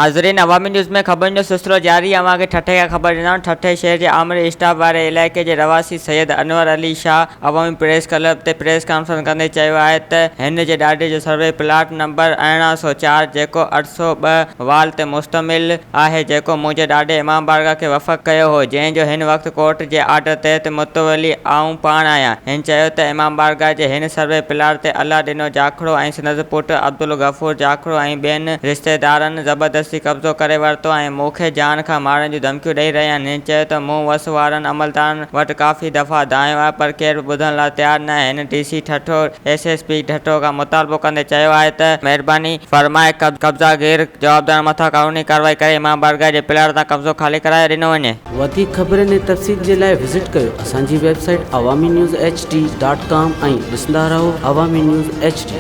ناظرين عوامي نيوز ۾ خبرن جو سلسلو جاري اوهان کي ٺٽي کان خبر ڏيندائون ٺٽي شهر جي آمري اسٽاپ واري علائقي جي رهواسي سيد انور علي شاهه عوامي پريس ڪلب تي پريس ڪانفرنس ڪندي چيو آهي ته هن جي ڏاڏي جو سروي پلاٽ نمبر 1804 جيڪو 802 وال تي مشتمل آهي جيڪو منهنجي ڏاڏي امام بارگاهه کي وقف ڪيو هو جنهن جو هن وقت ڪورٽ جي آرڊر تحت متولي آئون پاڻ آهيان هن چيو ته امام بارگاهه جي هن سروي پلاٽ تي الله ڏنو جاکڙو ۽ سندس پٽ عبدالغفور جاکڙو ۽ ٻين رشتيدارن زبردستي قبضو ڪري ورتو ۽ مون کي جان کان مارڻ جون ڌمڪيون ڏئي رهيا آهن. هن چيو ته مون وس وارن عملدارن وٽ ڪافي دفعا دانهيو آهي پر ڪير به ٻڌڻ لاء تيار ناهي. هن D C Thatta, S S P Thatta کان مطالبو ڪندي چيو آهي ته مهرباني فرمائي قبضا گير جوابدارن مٿان قانوني ڪارروائي ڪري امام بارگاهه جي پلاٽ تان قبضو خالي ڪرائي ڏنو وڃي. وڌيڪ خبرن ۽ تفصيل جي لاء وزٽ ڪيو اسان جي website Awami news H D dot com ۽ ڏسندا رهو عوامي نيوز ايڇ ڊي.